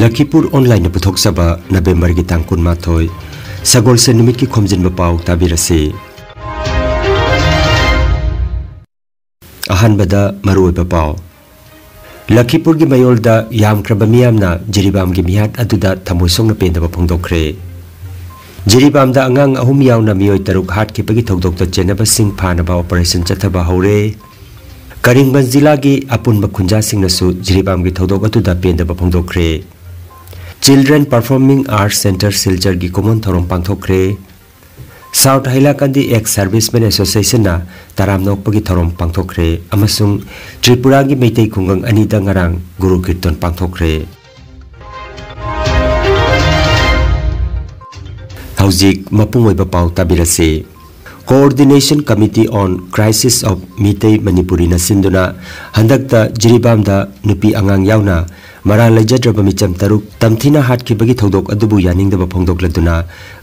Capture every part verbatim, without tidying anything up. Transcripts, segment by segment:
ꯂꯈꯤꯄꯨꯔ ꯑꯣꯟꯂꯥꯏꯟꯅ ꯄꯨꯊꯣꯛꯆꯕ ꯅꯕꯦꯝꯕꯔꯒꯤ ꯇꯥꯡ ꯀꯨꯟꯃꯥꯊꯣꯏ, ꯁꯒꯣꯜꯁꯦꯟ ꯅꯨꯃꯤꯠꯀꯤ ꯈꯣꯝꯖꯤꯟꯕ ꯄꯥꯎ ꯇꯥꯕꯤꯔꯁꯤ꯫ ꯑꯍꯥꯟꯕꯗ ꯃꯔꯨꯑꯣꯏꯕ ꯄꯥꯎ꯫ ꯂꯈꯤꯄꯨꯔꯒꯤ ꯃꯌꯣꯜꯗ ꯌꯥꯝꯈ꯭ꯔꯕ ꯃꯤꯌꯥꯝꯅ ꯖꯤꯔꯤꯕꯥꯝꯒꯤ ꯃꯤꯍꯥꯠ ꯑꯗꯨꯗ ꯊꯃꯣꯏ ꯁꯣꯛꯅ ꯄꯦꯟꯗꯕ ꯐꯣꯡꯗꯣꯛꯈ꯭ꯔꯦ꯫ ꯖꯤꯔꯤꯕꯥꯝꯗ ꯑꯉꯥꯡ ꯑꯍꯨꯝ ꯌꯥꯎꯅ ꯃꯤꯑꯣꯏ ꯇꯔꯨꯛ ꯍꯥꯠꯈꯤꯕꯒꯤ ꯊꯧꯗꯣꯛꯇ ꯆꯦꯟꯅꯕꯁꯤꯡ ꯐꯥꯅꯕ ꯑꯣꯄꯔꯦꯁꯟ ꯆꯠꯊꯕ ꯍꯧꯔꯦ꯫ ꯀꯔꯤꯡꯒꯟ ꯖꯤꯂꯥꯒꯤ ꯑꯄꯨꯟꯕ ꯈꯨꯟꯖꯥꯁꯤꯡꯅꯁꯨ ꯖꯤꯔꯤꯕꯥꯝꯒꯤ ꯊꯧꯗꯣꯛ ꯑꯗꯨꯗ ꯄꯦꯟꯗꯕ ꯐꯣꯡꯗꯣꯛꯈ꯭ꯔꯦ꯫ Children Performing Arts Centre ꯁꯤꯜꯆꯔꯒꯤ ꯀꯨꯝꯑꯣꯟ ꯊꯧꯔꯝ ꯄꯥꯡꯊꯣꯛꯈ꯭ꯔꯦ꯫ South ꯍꯥꯏꯂꯥꯀꯟꯗꯤ ꯑꯦꯛꯁ ꯁꯔꯚꯤꯁꯃꯦꯟ ꯑꯦꯁꯣꯁꯤꯌꯦꯁꯟꯅ ꯇꯔꯥꯝꯅ ꯑꯣꯛꯄꯒꯤ ꯊꯧꯔꯝ ꯄꯥꯡꯊꯣꯛꯈ꯭ꯔꯦ ꯑꯃꯁꯨꯡ ꯇ꯭ꯔꯤꯄꯨꯔꯥꯒꯤ ꯃꯩꯇꯩ ꯈꯨꯡꯒꯪ ꯑꯅꯤꯗ ꯉꯔꯥꯡ ꯒꯨꯔꯨ ꯀꯤꯔꯇꯟ ꯄꯥꯡꯊꯣꯛꯈ꯭ꯔꯦ꯫ ꯍꯧꯖꯤꯛ ꯃꯄꯨꯡ ꯑꯣꯏꯕ ꯄꯥꯎ ꯇꯥꯕꯤꯔꯁꯤ꯫ Coordination Committee on Crisis of Meitei ꯃꯅꯤꯄꯨꯔꯤꯅ ꯁꯤꯟꯗꯨꯅ ꯍꯟꯗꯛꯇ ꯖꯤꯔꯤꯕꯥꯝꯗ ꯅꯨꯄꯤ ꯑꯉꯥꯡ ꯌꯥꯎꯅ ꯃꯔꯥꯜ ꯂꯩꯖꯗ꯭ꯔꯕ ꯃꯤꯆꯝ ꯇꯔꯨꯛ ꯇꯝꯊꯤꯅ ꯍꯥꯠꯈꯤꯕꯒꯤ ꯊꯧꯗꯣꯛ ꯑꯗꯨꯕꯨ ꯌꯥꯅꯤꯡꯗꯕ ꯐꯣꯡꯗꯣꯛꯂꯗꯨꯅ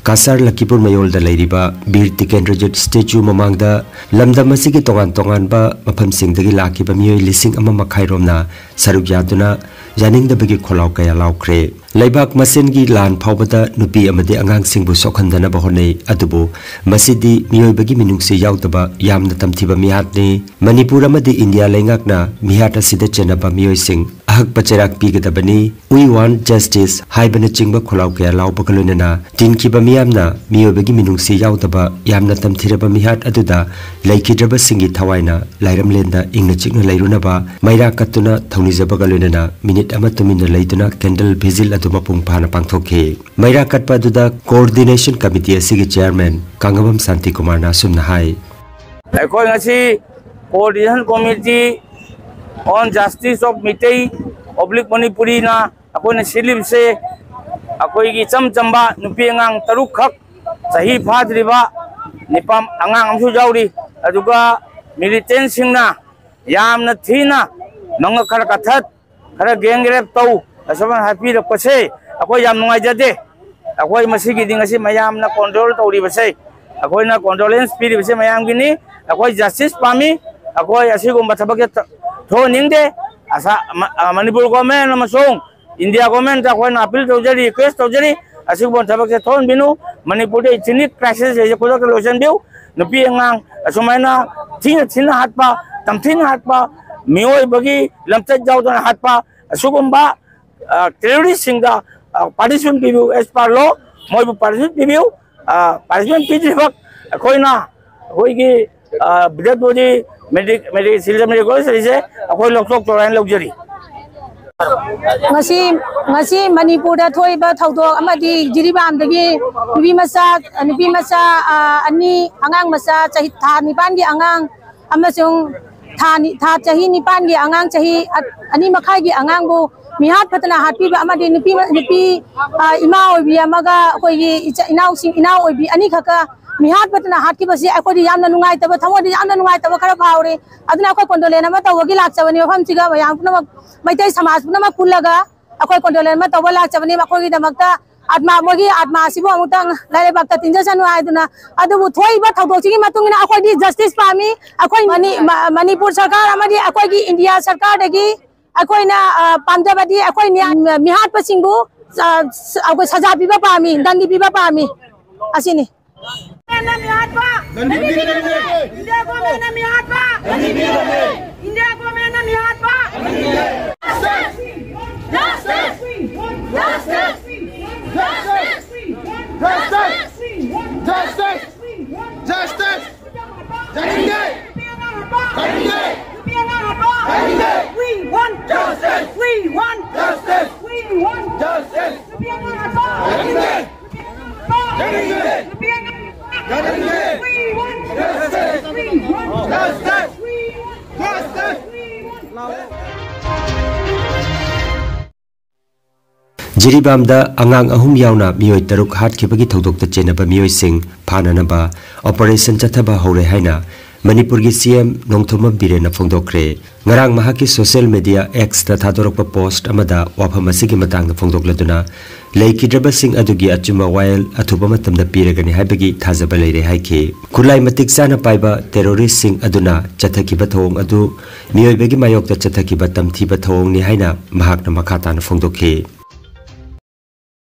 ꯀꯁꯥꯔ ꯂꯈꯤꯄꯨꯔ ꯃꯌꯣꯜꯗ ꯂꯩꯔꯤꯕ ꯕꯤꯔ ꯇꯤꯀꯦꯟꯗ꯭ꯔꯖꯤꯠ ꯁ꯭ꯇꯦꯆꯨ ꯃꯃꯥꯡꯗ ꯂꯝꯗꯝ ꯑꯁꯤꯒꯤ ꯇꯣꯉꯥꯟ ꯇꯣꯉꯥꯟꯕ ꯃꯐꯝꯁꯤꯡꯗꯒꯤ ꯂꯥꯛꯈꯤꯕ ꯃꯤꯑꯣꯏ ꯂꯤꯁꯤꯡ ꯑꯃ ꯃꯈꯥꯏ ꯔꯣꯝꯅ ꯁꯔꯨꯛ ꯌꯥꯗꯨꯅ ꯌꯥꯅꯤꯡꯗꯕꯒꯤ ꯈꯣꯜꯂꯥꯎ ꯀꯌꯥ ꯂꯥꯎꯈ꯭ꯔꯦ꯫ ꯂꯩꯕꯥꯛ ꯃꯁꯦꯟꯒꯤ ꯂꯥꯟ ꯐꯥꯎꯕꯗ ꯅꯨꯄꯤ ꯑꯃꯗꯤ ꯑꯉꯥꯡꯁꯤꯡꯕꯨ ꯁꯣꯛꯍꯟꯗꯅꯕ ꯍꯣꯠꯅꯩ, ꯑꯗꯨꯕꯨ ꯃꯁꯤꯗꯤ ꯃꯤꯑꯣꯏꯕꯒꯤ ꯃꯤꯅꯨꯡꯁꯤ ꯌꯥꯎꯗꯕ ꯌꯥꯝꯅ ꯇꯝꯊꯤꯕ ꯃꯤꯍꯥꯠꯅꯤ꯫ ꯃꯅꯤꯄꯨꯔ ꯑꯃꯗꯤ ꯏꯟꯗꯤꯌꯥ ꯂꯩꯉꯥꯛꯅ ꯃꯤꯍꯥꯠ ꯑꯁꯤꯗ ꯆꯦꯟꯅꯕ ꯃꯤꯑꯣꯏꯁꯤꯡ ꯑꯍꯛꯄ ꯆꯩꯔꯥꯛ ꯄꯤꯒꯗꯕꯅꯤ꯫ We want justice ꯍꯥꯏꯕꯅꯆꯤꯡꯕ ꯈꯣꯜꯂꯥꯎ ꯀꯌꯥ ꯂꯥꯎꯕꯒ ꯂꯣꯏꯅꯅ ꯇꯤꯟꯈꯤꯕ ꯃꯤꯌꯥꯝꯅ ꯃꯤꯑꯣꯏꯕꯒꯤ ꯃꯤꯅꯨꯡꯁꯤ ꯌꯥꯎꯗꯕ ꯌꯥꯝꯅ ꯇꯝꯊꯤꯔꯕ ꯃꯤꯍꯥꯠ ꯑꯗꯨꯗ ꯂꯩꯈꯤꯗ꯭ꯔꯕꯁꯤꯡꯒꯤ ꯊꯋꯥꯏꯅ ꯂꯥꯏꯔꯝꯂꯦꯟꯗ ꯏꯪꯅ ꯆꯤꯛꯅ ꯂꯩꯔꯨꯅꯕ ꯃꯩꯔꯥ ꯀꯠꯇꯨꯅ ꯊꯧꯅꯤꯖꯕꯒ ꯂꯣꯏꯅꯅ ꯃꯤꯅꯤꯠ ꯑꯃ ꯇꯨꯃꯤꯟꯅ ꯂꯩꯗꯨꯅ ꯀꯦꯟꯗꯜ ꯚꯤꯖꯤꯜ ꯑꯗꯨ ꯃꯄꯨꯡ ꯐꯥꯅ ꯄꯥꯡꯊꯣꯛꯈꯤ꯫ ꯃꯩꯔꯥ ꯀꯠꯄ ꯑꯗꯨꯗ ꯀꯣꯑꯣꯔꯗꯤꯅꯦꯁꯟ ꯀꯃꯤꯇꯤ ꯑꯁꯤꯒꯤ ꯆꯤꯌꯥꯔꯃꯦꯟ ꯀꯥꯡꯉꯕꯝ ꯁꯥꯟꯇꯤꯀꯨꯃꯥꯔꯅ ꯑꯁꯨꯝꯅ ꯍꯥꯏ꯫ ꯑꯩꯈꯣꯏ ꯉꯁꯤ Coordination Committee on Justice of Meitei oblique Manipuriꯅ ꯑꯩꯈꯣꯏꯅ ꯁꯤꯜꯂꯤꯕꯁꯦ, ꯑꯩꯈꯣꯏꯒꯤ ꯏꯆꯝ ꯆꯝꯕ ꯅꯨꯄꯤ ꯑꯉꯥꯡ ꯇꯔꯨꯛꯈꯛ, ꯆꯍꯤ ꯐꯥꯗ꯭ꯔꯤꯕ ꯅꯤꯄꯥ ꯑꯉꯥꯡ ꯑꯃꯁꯨ ꯌꯥꯎꯔꯤ꯫ ꯑꯗꯨꯒ ꯃꯤꯂꯤꯇꯦꯟꯁꯤꯡꯅ ꯌꯥꯝꯅ ꯊꯤꯅ ꯃꯉꯛ ꯈꯔ ꯀꯥꯊꯠ, ꯈꯔ ꯒꯦꯡ ꯔꯦꯞ ꯇꯧ, ꯑꯁꯨꯃꯥꯏꯅ ꯍꯥꯏꯕꯤꯔꯛꯄꯁꯦ ꯑꯩꯈꯣꯏ ꯌꯥꯝ ꯅꯨꯡꯉꯥꯏꯖꯗꯦ꯫ ꯑꯩꯈꯣꯏ ꯃꯁꯤꯒꯤꯗꯤ ꯉꯁꯤ ꯃꯌꯥꯝꯅ ꯀꯣꯟꯗ꯭ꯔꯣꯜ ꯇꯧꯔꯤꯕꯁꯦ, ꯑꯩꯈꯣꯏꯅ ꯀꯣꯟꯗꯣꯂꯦꯟꯁ ꯄꯤꯔꯤꯕꯁꯦ ꯃꯌꯥꯝꯒꯤꯅꯤ꯫ ꯑꯩꯈꯣꯏ ꯖꯁꯇꯤꯁ ꯄꯥꯝꯃꯤ꯫ ꯑꯩꯈꯣꯏ ꯑꯁꯤꯒꯨꯝꯕ ꯊꯕꯛꯁꯦ ꯊꯣꯛꯍꯟꯅꯤꯡꯗꯦ꯫ ꯑꯁꯥ-, ꯃ-, ꯑ, ꯃꯅꯤꯄꯨꯔ ꯒꯣꯔꯃꯦꯟ ꯑꯃꯁꯨꯡ ꯏꯟꯗꯤꯌꯥ ꯒꯣꯔꯃꯦꯟꯇ ꯑꯩꯈꯣꯏꯅ ꯑꯄꯤꯜ ꯇꯧꯖꯔꯤ, ꯔꯤꯀ꯭ꯋꯦꯁ ꯇꯧꯖꯔꯤ, ꯑꯁꯤꯒꯨꯝꯕ ꯊꯕꯛꯁꯦ ꯊꯣꯛꯍꯟꯕꯤꯅꯨ꯫ ꯃꯅꯤꯄꯨꯔꯗ ꯏꯊꯤꯅꯤꯛ ꯀ꯭ꯔꯥꯏꯁꯤꯁ ꯂꯩꯁꯦ ꯈꯨꯗꯛꯇ ꯂꯣꯏꯁꯤꯟꯕꯤꯌꯨ꯫ ꯅꯨꯄꯤ ꯑꯉꯥꯡ ꯑꯁꯨꯃꯥꯏꯅ ꯊꯤꯅ ꯊꯤꯅ ꯍꯥꯠꯄ, ꯇꯝꯊꯤꯅ ꯍꯥꯠꯄ, ꯃꯤꯑꯣꯏꯕꯒꯤ ꯂꯝꯆꯠ ꯌꯥꯎꯗꯅ ꯍꯥꯠꯄ, ꯑꯁꯤꯒꯨꯝꯕ ꯇꯦꯔꯣꯔꯤꯁꯁꯤꯡꯗ ꯄꯥꯅꯤꯁꯃꯦꯟ ꯄꯤꯕꯤꯌꯨ, ꯑꯦꯁ ꯄꯥꯔ ꯂꯣ ꯃꯣꯏꯕꯨ ꯄꯥꯅꯤꯁꯃꯦꯟ ꯄꯤꯕꯤꯌꯨ꯫ ꯄꯥꯅꯤꯁꯃꯦꯟ ꯄꯤꯗ꯭ꯔꯤꯕ ꯑꯩꯈꯣꯏꯅ ꯑꯩꯈꯣꯏꯒꯤ ꯕꯤꯗ꯭ꯌꯥꯄꯇꯤ ꯃꯦꯗꯤꯀꯦꯜ ꯀꯣꯂꯦꯖ ꯂꯩꯁꯦ ꯑꯩꯈꯣꯏ ꯂꯧꯊꯣꯛꯆꯔꯣꯏ ꯍꯥꯏꯅ ꯂꯧꯖꯔꯤ꯫ ꯉꯁꯤ, ꯉꯁꯤ ꯃꯅꯤꯄꯨꯔꯗ ꯊꯣꯛꯏꯕ ꯊꯧꯗꯣꯛ ꯑꯃꯗꯤ ꯖꯤꯔꯤꯕꯥꯝꯗꯒꯤ ꯅꯨꯄꯤ ꯃꯆꯥ, ꯅꯨꯄꯤ ꯃꯆꯥ, ꯑ, ꯑꯅꯤ, ꯑꯉꯥꯡ ꯃꯆꯥ ꯆꯍꯤ ꯊꯥ ꯅꯤꯄꯥꯟꯒꯤ ꯑꯉꯥꯡ ꯑꯃꯁꯨꯡ ꯊꯥ ꯅꯤ-, ꯊꯥ ꯆꯍꯤ ꯅꯤꯄꯥꯟꯒꯤ ꯑꯉꯥꯡ, ꯆꯍꯤ ꯑ-, ꯑꯅꯤ ꯃꯈꯥꯏꯒꯤ ꯑꯉꯥꯡꯕꯨ ꯃꯤꯍꯥꯠ ꯐꯠꯇꯅ ꯍꯥꯠꯄꯤꯕ ꯑꯃꯗꯤ ꯅꯨꯄꯤ, ꯅꯨꯄꯤ, ꯑ, ꯏꯃꯥ ꯑꯣꯏꯕꯤ ꯑꯃꯒ ꯑꯩꯈꯣꯏꯒꯤ ꯏꯆꯥ, ꯏꯅꯥꯎꯁꯤꯡ, ꯏꯅꯥꯎ ꯑꯣꯏꯕꯤ ꯑꯅꯤꯈꯛꯀ ꯃꯤꯍꯥꯠ ꯐꯠꯇꯅ ꯍꯥꯠꯈꯤꯕꯁꯤ ꯑꯩꯈꯣꯏꯗꯤ ꯌꯥꯝꯅ ꯅꯨꯡꯉꯥꯏꯇꯕ, ꯊꯃꯣꯏꯗ ꯌꯥꯝꯅ ꯅꯨꯡꯉꯥꯏꯇꯕ ꯈꯔ ꯐꯥꯎꯔꯦ꯫ ꯑꯗꯨꯅ ꯑꯩꯈꯣꯏ ꯀꯣꯟꯗꯣꯂꯦꯟ ꯑꯃ ꯇꯧꯕꯒꯤ ꯂꯥꯛꯆꯕꯅꯤ꯫ ꯃꯐꯝꯁꯤꯒ ꯃꯌꯥꯝ ꯄꯨꯝꯅꯃꯛ, ꯃꯩꯇꯩ ꯁꯃꯥꯖ ꯄꯨꯝꯅꯃꯛ ꯄꯨꯜꯂꯒ ꯑꯩꯈꯣꯏ ꯀꯣꯟꯗꯣꯂꯦꯟ ꯑꯃ ꯇꯧꯕ ꯂꯥꯛꯆꯕꯅꯤ꯫ ꯃꯈꯣꯏꯒꯤꯗꯃꯛꯇ ꯑꯥꯠꯃꯥ, ꯃꯣꯏꯒꯤ ꯑꯥꯠꯃꯥꯁꯤꯕꯨ ꯑꯃꯨꯛꯇꯪ ꯂꯥꯏꯔꯩꯕꯥꯛꯇ ꯇꯤꯟꯖꯁꯅꯨ ꯍꯥꯏꯗꯨꯅ꯫ ꯑꯗꯨꯕꯨ ꯊꯣꯛꯏꯕ ꯊꯧꯗꯣꯛꯁꯤꯒꯤ ꯃꯇꯨꯡ ꯏꯟꯅ ꯑꯩꯈꯣꯏꯗꯤ ꯖꯁꯇꯤꯁ ꯄꯥꯝꯃꯤ꯫ ꯑꯩꯈꯣꯏ ꯃꯅꯤ-, ꯃ-, ꯃꯅꯤꯄꯨꯔ ꯁꯔꯀꯥꯔ ꯑꯃꯗꯤ ꯑꯩꯈꯣꯏꯒꯤ ꯏꯟꯗꯤꯌꯥ ꯁꯔꯀꯥꯔꯗꯒꯤ ꯑꯩꯈꯣꯏꯅ, ꯑ, ꯄꯥꯝꯖꯕꯗꯤ ꯑꯩꯈꯣꯏ ꯃꯤꯍꯥꯠꯄꯁꯤꯡꯕꯨ, ꯑ, ꯁ-, ꯑꯩꯈꯣꯏ ꯁꯖꯥ ꯄꯤꯕ ꯄꯥꯝꯃꯤ, ꯗꯟꯗꯤ ꯄꯤꯕ ꯄꯥꯝꯃꯤ꯫ ꯑꯁꯤꯅꯤ꯫ ꯒꯣꯔꯃꯦꯟꯅ ꯃꯤꯍꯥꯠꯄ! ꯒꯥꯟꯙꯤ ꯄꯤꯔꯝꯃꯦ! ꯏꯟꯗꯤꯌꯥ ꯒꯣꯔꯃꯦꯟꯅ ꯃꯤꯍꯥꯠꯄ! ꯒꯥꯟꯙꯤ ꯄꯤꯔꯝꯃꯦ! ꯏꯟꯗꯤꯌꯥ ꯒꯣꯔꯃꯦꯟꯅ ꯃꯤꯍꯥꯠꯄ! Justice! Justice! Justice! Justice! Justice! Justice! Justice! ꯌꯥꯅꯤꯡꯗꯦ! ꯌꯥꯅꯤꯡꯗꯦ! ꯌꯥꯅꯤꯡꯗꯦ! We want justice! We want justice! We want justice! ꯌꯥꯅꯤꯡꯗꯦ! ꯖꯤꯔꯤꯕꯥꯝꯗ ꯑꯉꯥꯡ ꯑꯍꯨꯝ ꯌꯥꯎꯅ ꯃꯤꯑꯣꯏ ꯇꯔꯨꯛ ꯍꯥꯠꯈꯤꯕꯒꯤ ꯊꯧꯗꯣꯛꯇ ꯆꯦꯟꯅꯕ ꯃꯤꯑꯣꯏꯁꯤꯡ ꯐꯥꯅꯅꯕ ꯑꯣꯄꯔꯦꯁꯟ ꯆꯠꯊꯕ ꯍꯧꯔꯦ ꯍꯥꯏꯅ ꯃꯅꯤꯄꯨꯔꯒꯤ ꯁꯤ ꯑꯦꯝ ꯅꯣꯡꯊꯣꯝꯕꯝ ꯕꯤꯔꯦꯟꯅ ꯐꯣꯡꯗꯣꯛꯈ꯭ꯔꯦ꯫ ꯉꯔꯥꯡ ꯃꯍꯥꯛꯀꯤ ꯁꯣꯁꯤꯌꯦꯜ ꯃꯤꯗꯤꯌꯥ X ꯇ ꯊꯥꯗꯣꯔꯛꯄ ꯄꯣꯁ꯭ꯠ ꯑꯃꯗ ꯋꯥꯐꯝ ꯑꯁꯤꯒꯤ ꯃꯇꯥꯡꯗ ꯐꯣꯡꯗꯣꯛꯂꯗꯨꯅ, ꯂꯩꯈꯤꯗ꯭ꯔꯕꯁꯤꯡ ꯑꯗꯨꯒꯤ ꯑꯆꯨꯝꯕ ꯋꯥꯌꯦꯜ ꯑꯊꯨꯕ ꯃꯇꯝꯗ ꯄꯤꯔꯒꯅꯤ ꯍꯥꯏꯕꯒꯤ ꯊꯥꯖꯕ ꯂꯩꯔꯦ ꯍꯥꯏꯈꯤ꯫ ꯈꯨꯠꯂꯥꯏ ꯃꯇꯤꯛ ꯆꯥꯅ ꯄꯥꯏꯕ ꯇꯦꯔꯣꯔꯤꯁ꯭ꯠꯁꯤꯡ ꯑꯗꯨꯅ ꯆꯠꯊꯈꯤꯕ ꯊꯧꯑꯣꯡ ꯑꯗꯨ ꯃꯤꯑꯣꯏꯕꯒꯤ ꯃꯥꯌꯣꯛꯇ ꯆꯠꯊꯈꯤꯕ ꯇꯝꯊꯤꯕ ꯊꯧꯑꯣꯡꯅꯤ ꯍꯥꯏꯅ ꯃꯍꯥꯛꯅ ꯃꯈꯥ ꯇꯥꯅ ꯐꯣꯡꯗꯣꯛꯈꯤ꯫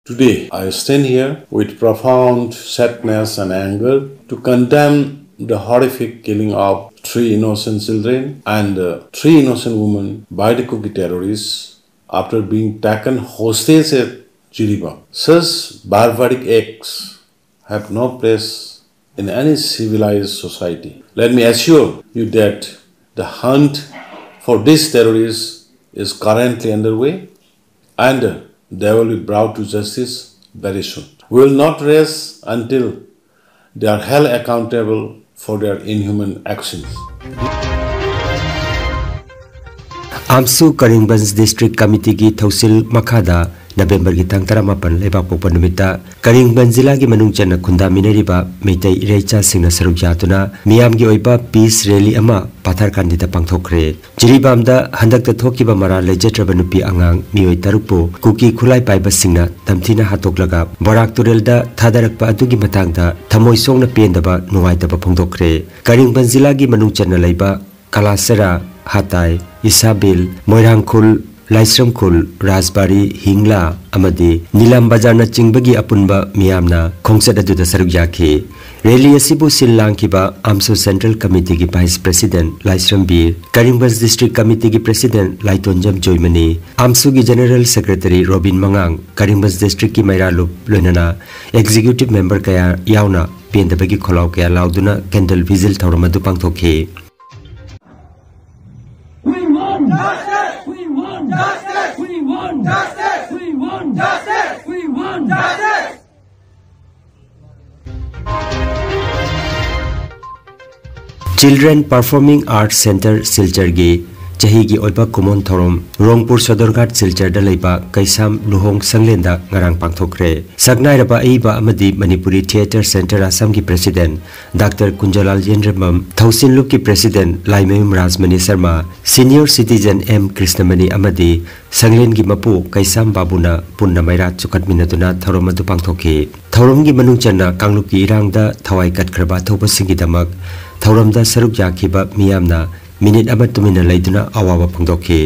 Today, I stand here with profound sadness and anger to condemn the horrific killing of three innocent children and uh, three innocent women by the Kuki terrorists after being taken hostage at Jiribam. Such barbaric acts have no place in any civilized society. Let me assure you that the hunt for these terrorists is currently underway and they will be brought to justice very soon. We will not rest until they are held accountable for their inhuman actions. ꯑꯥꯝꯁꯨ Karimganj district ꯀꯃꯤꯇꯤꯒꯤ ꯊꯧꯁꯤꯜ ꯃꯈꯥꯗ ꯅꯕꯦꯝꯕꯔꯒꯤ ꯇꯥꯡ ꯇꯔꯥꯃꯥꯄꯟ ꯂꯩꯕꯥꯛꯄꯣꯛꯄ ꯅꯨꯃꯤꯠꯇ ꯀꯔꯤꯡꯒꯟꯖ ꯖꯤꯂꯥꯒꯤ ꯃꯅꯨꯡ ꯆꯟꯅ ꯈꯨꯟꯗꯥꯃꯤꯟꯅꯔꯤꯕ ꯃꯩꯇꯩ ꯏꯔꯩꯆꯥꯁꯤꯡꯅ ꯁꯔꯨꯛ ꯌꯥꯗꯨꯅ ꯃꯤꯌꯥꯝꯒꯤ ꯑꯣꯏꯕ ꯄꯤꯁ ꯔꯦꯂꯤ ꯑꯃ ꯄꯥꯊꯔꯀꯥꯟꯗꯤꯗ ꯄꯥꯡꯊꯣꯛꯈ꯭ꯔꯦ꯫ ꯖꯤꯔꯤꯕꯥꯝꯗ ꯍꯟꯗꯛꯇ ꯊꯣꯛꯈꯤꯕ ꯃꯔꯥꯜ ꯂꯩꯖꯗ꯭ꯔꯕ ꯅꯨꯄꯤ ꯑꯉꯥꯡ ꯃꯤꯑꯣꯏ ꯇꯔꯨꯛꯄꯨ ꯀꯨꯀꯤ ꯈꯨꯠꯂꯥꯏ ꯄꯥꯏꯕꯁꯤꯡꯅ ꯇꯝꯊꯤꯅ ꯍꯥꯠꯇꯣꯛꯂꯒ ꯕꯣꯔꯥꯛ ꯇꯨꯔꯦꯜꯗ ꯊꯥꯗꯔꯛꯄ ꯑꯗꯨꯒꯤ ꯃꯇꯥꯡꯗ ꯊꯃꯣꯏ ꯁꯣꯛꯅ ꯄꯦꯟꯗꯕ ꯅꯨꯡꯉꯥꯏꯇꯕ ꯐꯣꯡꯗꯣꯛꯈ꯭ꯔꯦ꯫ ꯀꯔꯤꯡꯒꯟꯖ ꯖꯤꯂꯥꯒꯤ ꯃꯅꯨꯡ ꯆꯟꯅ ꯂꯩꯕ ꯀꯂꯥꯁꯔꯥ, ꯍꯥꯇꯥꯏ, ꯏꯁꯥꯕꯤꯜ, ꯃꯣꯏꯔꯥꯡꯈꯨꯜ, ꯂꯥꯏꯁ꯭ꯔꯝꯈꯨꯜ, ꯔꯥꯖꯕꯥꯔꯤ, ꯍꯤꯡꯂꯥ ꯑꯃꯗꯤ ꯅꯤꯂꯥꯝ ꯕꯖꯥꯔꯅꯆꯤꯡꯕꯒꯤ ꯑꯄꯨꯟꯕ ꯃꯤꯌꯥꯝꯅ ꯈꯣꯡꯆꯠ ꯑꯗꯨꯗ ꯁꯔꯨꯛ ꯌꯥꯈꯤ꯫ ꯔꯦꯂꯤ ꯑꯁꯤꯕꯨ ꯁꯤꯜ ꯂꯥꯡꯈꯤꯕ ꯑꯥꯝꯁꯨ ꯁꯦꯟꯇ꯭ꯔꯦꯜ ꯀꯃꯤꯇꯤꯒꯤ ꯚꯥꯏꯁ ꯄ꯭ꯔꯦꯁꯤꯗꯦꯟꯠ ꯂꯥꯏꯁ꯭ꯔꯝꯕꯤꯔ, ꯀꯔꯤꯡꯒꯟꯖ ꯗꯤꯁꯇ꯭ꯔꯤꯛ ꯀꯃꯤꯇꯤꯒꯤ ꯄ꯭ꯔꯦꯁꯤꯗꯦꯟꯠ ꯂꯥꯏꯇꯣꯟꯖꯝ ꯖꯣꯏꯃꯅꯤ, ꯑꯥꯝꯁꯨꯒꯤ ꯖꯦꯅꯔꯦꯜ ꯁꯦꯀ꯭ꯔꯦꯇꯔꯤ ꯔꯣꯕꯤꯟ ꯃꯉꯥꯡ, ꯀꯔꯤꯡꯒꯟꯖ ꯗꯤꯁꯇ꯭ꯔꯤꯛꯀꯤ ꯃꯩꯔꯥꯂꯨꯞ, ꯂꯣꯏꯅꯅ ꯑꯦꯛꯖꯤꯀ꯭ꯌꯨꯇꯤꯚ ꯃꯦꯝꯕꯔ ꯀꯌꯥ ꯌꯥꯎꯅ ꯄꯦꯟꯗꯕꯒꯤ ꯈꯣꯜꯂꯥꯎ ꯀꯌꯥ ꯂꯥꯎꯗꯨꯅ ꯀꯦꯟꯗꯜ ꯚꯤꯖꯤꯜ ꯊꯧꯔꯝ ꯑꯗꯨ ꯄꯥꯡꯊꯣꯛꯈꯤ꯫ We want justice! We want justice! We want justice! We want justice! We want justice! Children Performing Arts Centre ꯁꯤꯜꯆꯔꯒꯤ ꯆꯍꯤꯒꯤ ꯑꯣꯏꯕ ꯀꯨꯝꯑꯣꯟ ꯊꯧꯔꯝ ꯔꯣꯡꯄꯨꯔ ꯁꯣꯗꯔꯒꯥꯠ ꯁꯤꯜꯆꯔꯗ ꯂꯩꯕ ꯀꯩꯁꯥꯝ ꯂꯨꯍꯣꯡ ꯁꯪꯂꯦꯟꯗ ꯉꯔꯥꯡ ꯄꯥꯡꯊꯣꯛꯈ꯭ꯔꯦ꯫ ꯁꯛꯅꯥꯏꯔꯕ ꯑꯏꯕ ꯑꯃꯗꯤ ꯃꯅꯤꯄꯨꯔꯤ ꯊꯤꯌꯦꯇꯔ ꯁꯦꯟꯇꯔ ꯑꯁꯥꯝꯒꯤ ꯄ꯭ꯔꯦꯁꯤꯗꯦꯟꯠ ꯗꯥꯛꯇꯔ ꯀꯨꯟꯖꯥꯂꯥꯜ ꯌꯦꯟꯗ꯭ꯔꯦꯝꯕꯝ, ꯊꯧꯁꯤꯜ ꯂꯨꯞꯀꯤ president Laimayum Rajmani Sharma, senior citizen M Krishnamani ꯑꯃꯗꯤ ꯁꯪꯂꯦꯟꯒꯤ ꯃꯄꯨ ꯀꯩꯁꯥꯝ ꯕꯥꯕꯨꯅ ꯄꯨꯟꯅ ꯃꯩꯔꯥ ꯆꯨꯈꯠꯃꯤꯟꯅꯗꯨꯅ ꯊꯧꯔꯝ ꯑꯗꯨ ꯄꯥꯡꯊꯣꯛꯈꯤ꯫ ꯊꯧꯔꯝꯒꯤ ꯃꯅꯨꯡ ꯆꯟꯅ ꯀꯥꯡꯂꯨꯞꯀꯤ ꯏꯔꯥꯡꯗ ꯊꯋꯥꯏ ꯀꯠꯈ꯭ꯔꯕ ꯑꯊꯧꯕꯁꯤꯡꯒꯤꯗꯃꯛ ꯊꯧꯔꯝꯗ ꯁꯔꯨꯛ ꯌꯥꯈꯤꯕ ꯃꯤꯌꯥꯝꯅ ꯃꯤꯅꯤꯠ ꯑꯃ ꯇꯨꯃꯤꯟꯅ ꯂꯩꯗꯨꯅ ꯑꯋꯥꯕ ꯐꯣꯡꯗꯣꯛꯈꯤ꯫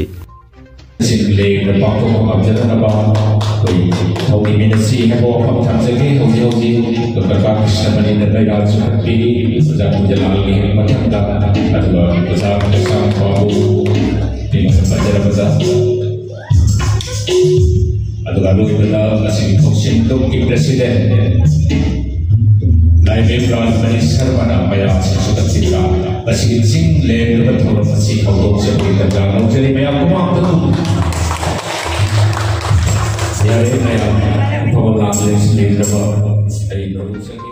ꯁꯤꯡ ꯂꯦꯡꯗꯅ ꯄꯥꯡꯊꯣꯛꯄ ꯉꯝꯖꯅꯅꯕ ꯑꯩꯈꯣꯏ ꯊꯧꯔꯤ ꯃꯤꯅ ꯁꯤ ꯍꯥꯏꯕ ꯋꯥꯐꯝ ꯊꯝꯖꯒꯦ꯫ ꯍꯧꯖꯤꯛ ꯍꯧꯖꯤꯛ ꯗꯣꯛꯇꯔ ꯀꯥ ꯀ꯭ꯔꯤꯁꯅꯃꯅꯤꯅ ꯃꯩꯔꯥ ꯆꯨꯈꯠꯄꯤꯔꯤ꯫ ꯑꯣꯖꯥ ꯀꯨꯟꯖꯂꯥꯜꯒꯤ ꯃꯊꯪꯗ, ꯑꯗꯨꯒ ꯑꯣꯖꯥ ꯀꯩꯁꯥꯝ ꯕꯥꯕꯨ ꯃꯤꯡ ꯄꯟꯖꯔꯕꯗ, ꯑꯗꯨꯒ ꯑꯔꯣꯏꯕꯗ ꯉꯁꯤꯒꯤ ꯊꯧꯁꯤꯜ ꯂꯨꯞꯀꯤ ꯄ꯭ꯔꯦꯁꯤꯗꯦꯟꯠ ꯂꯥꯏꯕꯦꯝ ꯔꯥꯖꯃꯅꯤ ꯁꯔꯃꯅ ꯃꯌꯥꯝꯁꯤꯡ ꯆꯨꯈꯠꯄꯤꯕ ꯉꯁꯤꯒꯤ ꯆꯤꯡ ꯂꯦꯡꯗꯕ ꯊꯧꯔꯝ ꯑꯁꯤ ꯍꯧꯗꯣꯛꯆꯕꯒꯤ ꯇꯥꯟꯖꯥ ꯂꯧꯖꯔꯤ꯫ ꯃꯌꯥꯝ ꯃꯃꯥꯡꯗ ꯑꯗꯨꯝ ꯌꯥꯔꯦ, ꯃꯌꯥꯝ ꯑꯐꯕ ꯂꯥꯛꯂꯦ, ꯂꯦꯡꯗꯕ ꯑꯩ ꯂꯧꯖꯒꯦ꯫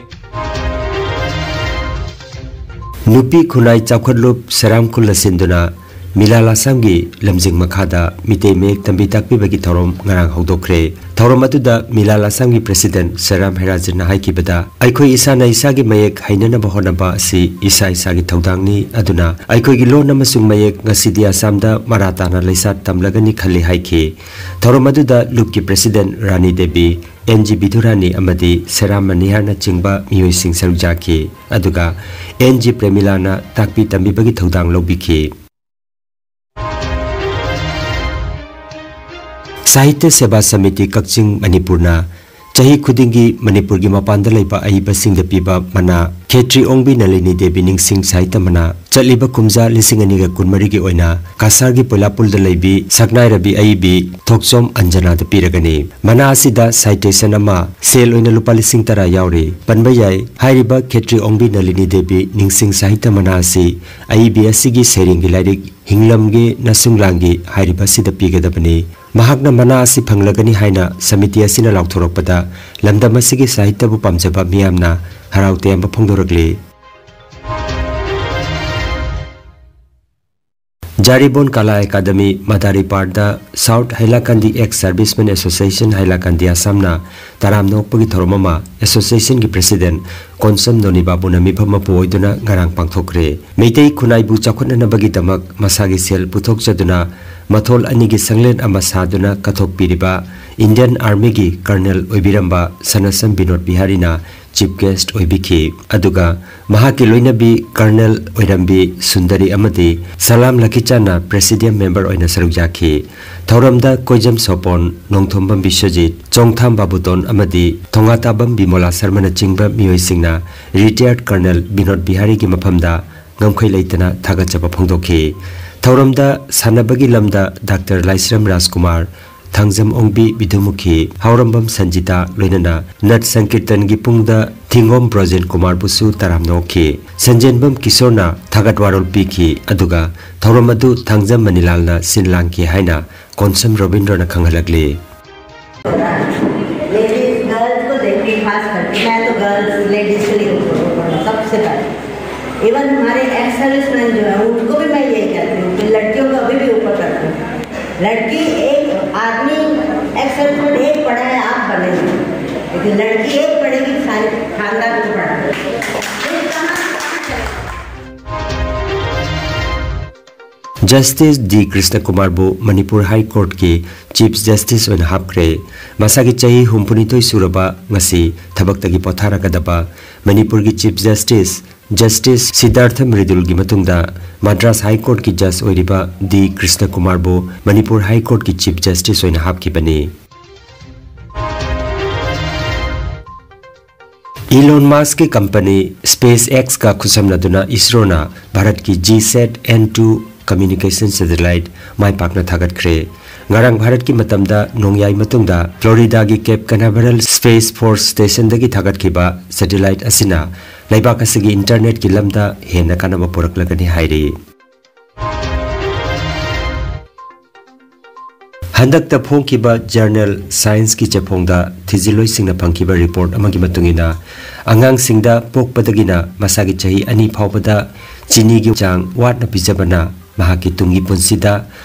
ꯅꯨꯄꯤ ꯈꯨꯟꯅꯥꯏ ꯆꯥꯎꯈꯠꯂꯨꯞ ꯁꯦꯔꯥꯝ ꯈꯨꯜꯅ ꯁꯤꯟꯗꯨꯅ ꯃꯤꯂꯥꯜ ꯑꯁꯥꯝꯒꯤ ꯂꯝꯖꯤꯡ ꯃꯈꯥꯗ ꯃꯤꯇꯩ ꯃꯌꯦꯛ ꯇꯝꯕꯤ ꯇꯥꯛꯄꯤꯕꯒꯤ ꯊꯧꯔꯝ ꯉꯔꯥꯡ ꯍꯧꯗꯣꯛꯈ꯭ꯔꯦ꯫ ꯊꯧꯔꯝ ꯑꯗꯨꯗ ꯃꯤꯂꯥꯜ ꯑꯁꯥꯝꯒꯤ ꯄ꯭ꯔꯦꯁꯤꯗꯦꯟꯠ ꯁꯦꯔꯥꯝ ꯍꯦꯔꯥꯖꯟꯅ ꯍꯥꯏꯈꯤꯕꯗ, ꯑꯩꯈꯣꯏ ꯏꯁꯥꯅ ꯏꯁꯥꯒꯤ ꯃꯌꯦꯛ ꯍꯩꯅꯅꯕ ꯍꯣꯠꯅꯕ ꯑꯁꯤ ꯏꯁꯥ ꯏꯁꯥꯒꯤ ꯊꯧꯗꯥꯡꯅꯤ, ꯑꯗꯨꯅ ꯑꯩꯈꯣꯏꯒꯤ ꯂꯣꯟ ꯑꯃꯁꯨꯡ ꯃꯌꯦꯛ ꯉꯁꯤꯗꯤ ꯑꯁꯥꯝꯗ ꯃꯔꯥ ꯇꯥꯅ ꯂꯩꯁꯥ ꯇꯝꯂꯒꯅꯤ ꯈꯜꯂꯤ ꯍꯥꯏꯈꯤ꯫ ꯊꯧꯔꯝ ꯑꯗꯨꯗ ꯂꯨꯞꯀꯤ president Rani Devi, N G Bidurani ꯑꯃꯗꯤ ꯁꯦꯔꯥꯝ ꯃꯅꯤꯍꯥꯔꯅꯆꯤꯡꯕ ꯃꯤꯑꯣꯏꯁꯤꯡ ꯁꯔꯨꯛ ꯌꯥꯈꯤ꯫ ꯑꯗꯨꯒ ꯑꯦꯟ ꯖꯤ ꯄ꯭ꯔꯦꯃꯤꯂꯥꯅ ꯇꯥꯛꯄꯤ ꯇꯝꯕꯤꯕꯒꯤ ꯊꯧꯗꯥꯡ ꯂꯧꯕꯤꯈꯤ꯫ ꯁꯥꯍꯤꯇ꯭ꯌ ꯁꯦꯕꯥ ꯁꯃꯤꯇꯤ ꯀꯛꯆꯤꯡ ꯃꯅꯤꯄꯨꯔꯅ ꯆꯍꯤ ꯈꯨꯗꯤꯡꯒꯤ ꯃꯅꯤꯄꯨꯔꯒꯤ ꯃꯄꯥꯟꯗ ꯂꯩꯕ ꯑꯏꯕꯁꯤꯡꯗ ꯄꯤꯕ ꯃꯅꯥ ꯈꯦꯇ꯭ꯔꯤ ꯑꯣꯡꯕꯤ ꯅꯂꯤꯅꯤ ꯗꯦꯕꯤ ꯅꯤꯡꯁꯤꯡ ꯁꯥꯍꯤꯇ꯭ꯌ ꯃꯅꯥ ꯆꯠꯂꯤꯕ ꯀꯨꯝꯖꯥ ꯂꯤꯁꯤꯡ ꯑꯅꯤꯒ ꯀꯨꯟꯃꯔꯤꯒꯤ ꯑꯣꯏꯅ ꯀꯁꯥꯔꯒꯤ ꯄꯣꯏꯂꯥꯄꯨꯜꯗ ꯂꯩꯕꯤ ꯁꯛꯅꯥꯏꯔꯕꯤ ꯑꯏꯕꯤ ꯊꯣꯛꯆꯣꯝ ꯑꯟꯖꯅꯥꯗ ꯄꯤꯔꯒꯅꯤ꯫ ꯃꯅꯥ ꯑꯁꯤꯗ ꯁꯥꯏꯇꯦꯁꯟ ꯑꯃ ꯁꯦꯜ ꯑꯣꯏꯅ ꯂꯨꯄꯥ ꯂꯤꯁꯤꯡ ꯇꯔꯥ ꯌꯥꯎꯔꯤ꯫ ꯄꯟꯕ ꯌꯥꯏ, ꯍꯥꯏꯔꯤꯕ ꯈꯦꯇ꯭ꯔꯤ ꯑꯣꯡꯕꯤ ꯅꯂꯤꯅꯤ ꯗꯦꯕꯤ ꯅꯤꯡꯁꯤꯡ ꯁꯥꯍꯤꯇ꯭ꯌ ꯃꯅꯥ ꯑꯁꯤ ꯑꯏꯕꯤ ꯑꯁꯤꯒꯤ ꯁꯩꯔꯦꯡꯒꯤ ꯂꯥꯏꯔꯤꯛ ꯍꯤꯡꯂꯝꯒꯦ ꯅꯁꯨꯡꯂꯥꯡꯒꯦ ꯍꯥꯏꯔꯤꯕ ꯑꯁꯤꯗ ꯄꯤꯒꯗꯕꯅꯤ꯫ ꯃꯍꯥꯛꯅ ꯃꯅꯥ ꯑꯁꯤ ꯐꯪꯂꯒꯅꯤ ꯍꯥꯏꯅ ꯁꯃꯤꯇꯤ ꯑꯁꯤꯅ ꯂꯥꯎꯊꯣꯔꯛꯄꯗ ꯂꯝꯗꯝ ꯑꯁꯤꯒꯤ ꯁꯥꯍꯤꯇ꯭ꯌꯕꯨ ꯄꯥꯝꯖꯕ ꯃꯤꯌꯥꯝꯅ ꯍꯔꯥꯎ ꯇꯌꯥꯝꯕ ꯐꯣꯡꯗꯣꯔꯛꯂꯤ꯫ ꯖꯥꯔꯤꯕꯣꯟ ꯀꯂꯥ ꯑꯦꯀꯥꯗꯃꯤ ꯃꯗꯥꯔꯤꯄꯥꯔꯗ South Hailakandi Ex Servicemen Association Hailakandi Assamꯅ ꯇꯔꯥꯝꯅ ꯑꯣꯛꯄꯒꯤ ꯊꯧꯔꯝ ꯑꯃ associationꯒꯤ president ꯀꯣꯟꯁꯝ ꯅꯣꯅꯤ ꯕꯥꯕꯨꯅ ꯃꯤꯐꯝ ꯃꯄꯨ ꯑꯣꯏꯗꯨꯅ ꯉꯔꯥꯡ ꯄꯥꯡꯊꯣꯛꯈ꯭ꯔꯦ꯫ ꯃꯩꯇꯩ ꯈꯨꯟꯅꯥꯏꯕꯨ ꯆꯥꯎꯈꯠꯅꯅꯕꯒꯤꯗꯃꯛ ꯃꯁꯥꯒꯤ ꯁꯦꯜ ꯄꯨꯊꯣꯛꯆꯗꯨꯅ ꯃꯊꯣꯜ ꯑꯅꯤꯒꯤ ꯁꯪꯂꯦꯟ ꯑꯃ ꯁꯥꯗꯨꯅ ꯀꯠꯊꯣꯛꯄꯤꯔꯤꯕ Indian Armyꯒꯤ colonel ꯑꯣꯏꯕꯤꯔꯝꯕ ꯁꯅꯥꯁꯝ Vinod ꯕꯤꯍꯥꯔꯤꯅ chief guest ꯑꯣꯏꯕꯤꯈꯤ꯫ ꯑꯗꯨꯒ ꯃꯍꯥꯛꯀꯤ ꯂꯣꯏꯅꯕꯤ colonel ꯑꯣꯏꯔꯝꯕꯤ ꯁꯨꯟꯗꯔꯤ ꯑꯃꯗꯤ ꯁꯂꯥꯝ ꯂꯈꯤꯆꯥꯟꯅ presidium member ꯑꯣꯏꯅ ꯁꯔꯨꯛ ꯌꯥꯈꯤ꯫ ꯊꯧꯔꯝꯗ ꯀꯣꯏꯖꯝ ꯁꯣꯄꯣꯟ, ꯅꯣꯡꯊꯣꯝꯕꯝ ꯕꯤꯁ꯭ꯋꯖꯤꯠ, ꯆꯣꯡꯊꯥꯝ ꯕꯥꯕꯨꯇꯣꯟ ꯑꯃꯗꯤ ꯊꯣꯉꯥꯇꯥꯕꯝ ꯕꯤꯃꯣꯂꯥ ꯁꯔꯃꯅꯆꯤꯡꯕ ꯃꯤꯑꯣꯏꯁꯤꯡꯅ retired colonel ꯕꯤꯅꯣꯗ ꯕꯤꯍꯥꯔꯤꯒꯤ ꯃꯐꯝꯗ ꯉꯝꯈꯩ ꯂꯩꯇꯅ ꯊꯥꯒꯠꯆꯕ ꯐꯣꯡꯗꯣꯛꯈꯤ꯫ ꯊꯧꯔꯝꯗ ꯁꯥꯟꯅꯕꯒꯤ ꯂꯝꯗ ꯗꯥꯛꯇꯔ ꯂꯥꯏꯁ꯭ꯔꯝ ꯔꯥꯖꯀꯨꯃꯥꯔ, ꯊꯥꯡꯖꯝ ꯑꯣꯡꯕꯤ ꯕꯤꯗꯨꯃꯨꯈꯤ, ꯍꯥꯎꯔꯝꯕꯝ ꯁꯟꯖꯤꯇꯥ ꯂꯣꯏꯅꯅ ꯅꯠ ꯁꯪꯀꯤꯔꯇꯟꯒꯤ ꯄꯨꯡꯗ ꯊꯤꯡꯒꯣꯝ ꯕ꯭ꯔꯣꯖꯦꯟ ꯀꯨꯃꯥꯔꯕꯨꯁꯨ ꯇꯔꯥꯝꯅ ꯑꯣꯛꯈꯤ꯫ ꯁꯟꯖꯦꯟꯕꯝ ꯀꯤꯁꯣꯔꯅ ꯊꯥꯒꯠ ꯋꯥꯔꯣꯜ ꯄꯤꯈꯤ, ꯑꯗꯨꯒ ꯊꯧꯔꯝ ꯑꯗꯨ ꯊꯥꯡꯖꯝ ꯃꯅꯤꯂꯥꯜꯅ ꯁꯤꯟ ꯂꯥꯡꯈꯤ ꯍꯥꯏꯅ ꯀꯣꯟꯁꯝ ꯔꯣꯕꯤꯟꯗ꯭ꯔꯣꯅ ꯈꯪꯍꯜꯂꯛꯂꯤ꯫ लेडीज गर्ल्स को देखती खास करके, मैं तो गर्ल्स लेडीज के लिए ऊपर हूँ सबसे पहले। इवन हमारे एक्स सर्विसमैन जो है उनको भी मैं यही कहती हूँ कि लड़कियों को अभी भी ऊपर करती हूँ। लड़की एक आदमी एक्स सर्विसमैन एक पढ़ा है आप बनेंगे, लेकिन लड़की एक पढ़ेगी सारे खानदान को पढ़ा। Justice ꯗꯤ ꯀ꯭ꯔꯤꯁꯅꯀꯨꯃꯥꯔꯕꯨ ꯃꯅꯤꯄꯨꯔ ꯍꯥꯏ ꯀꯣꯔꯠꯀꯤ Chief Justice ꯑꯣꯏꯅ ꯍꯥꯞꯈ꯭ꯔꯦ꯫ ꯃꯁꯥꯒꯤ ꯆꯍꯤ ꯍꯨꯝꯐꯨꯅꯤꯊꯣꯏ ꯁꯨꯔꯕ ꯉꯁꯤ ꯊꯕꯛꯇꯒꯤ ꯄꯣꯊꯥꯔꯒꯗꯕ ꯃꯅꯤꯄꯨꯔꯒꯤ Chief Justice Justice ꯁꯤꯗꯥꯔꯊ ꯃ꯭ꯔꯤꯗꯨꯜꯒꯤ ꯃꯇꯨꯡꯗ ꯃꯗ꯭ꯔꯥꯁ ꯍꯥꯏ ꯀꯣꯔꯠꯀꯤ ꯖꯖ ꯑꯣꯏꯔꯤꯕ ꯗꯤ ꯀ꯭ꯔꯤꯁꯅꯀꯨꯃꯥꯔꯕꯨ ꯃꯅꯤꯄꯨꯔ ꯍꯥꯏ ꯀꯣꯔꯠꯀꯤ Chief Justice ꯑꯣꯏꯅ ꯍꯥꯞꯈꯤꯕꯅꯤ꯫ Elon Muskꯀꯤ company SpaceXꯀ ꯈꯨꯠꯁꯝꯅꯗꯨꯅ ISROꯅ ꯚꯥꯔꯠꯀꯤ G sat N two communication satellite ꯃꯥꯏ ꯄꯥꯛꯅ ꯊꯥꯒꯠꯈ꯭ꯔꯦ꯫ ꯉꯔꯥꯡ ꯚꯥꯔꯠꯀꯤ ꯃꯇꯝꯗ ꯅꯣꯡꯌꯥꯏ ꯃꯇꯨꯡꯗ ꯐ꯭ꯂꯣꯔꯤꯗꯥꯒꯤ Cape Canaveral Space Force Stationꯗꯒꯤ ꯊꯥꯒꯠꯈꯤꯕ satellite ꯑꯁꯤꯅ ꯂꯩꯕꯥꯛ ꯑꯁꯤꯒꯤ internetꯀꯤ ꯂꯝꯗ ꯍꯦꯟꯅ ꯀꯥꯟꯅꯕ ꯄꯨꯔꯛꯂꯒꯅꯤ ꯍꯥꯏꯔꯤ꯫ ꯍꯟꯗꯛꯇ ꯐꯣꯡꯈꯤꯕ journal Scienceꯀꯤ ꯆꯦꯐꯣꯡꯗ ꯊꯤꯖꯤꯜꯂꯣꯏꯁꯤꯡꯅ ꯐꯪꯈꯤꯕ report ꯑꯃꯒꯤ ꯃꯇꯨꯡ ꯏꯟꯅ, ꯑꯉꯥꯡꯁꯤꯡꯗ ꯄꯣꯛꯄꯗꯒꯤꯅ ꯃꯁꯥꯒꯤ ꯆꯍꯤ ꯑꯅꯤ ꯐꯥꯎꯕꯗ ꯆꯤꯅꯤꯒꯤ ꯆꯥꯡ ꯋꯥꯠꯅ ꯄꯤꯖꯕꯅ ꯃꯍꯥꯛꯀꯤ ꯇꯨꯡꯒꯤ ꯄꯨꯟꯁꯤꯗ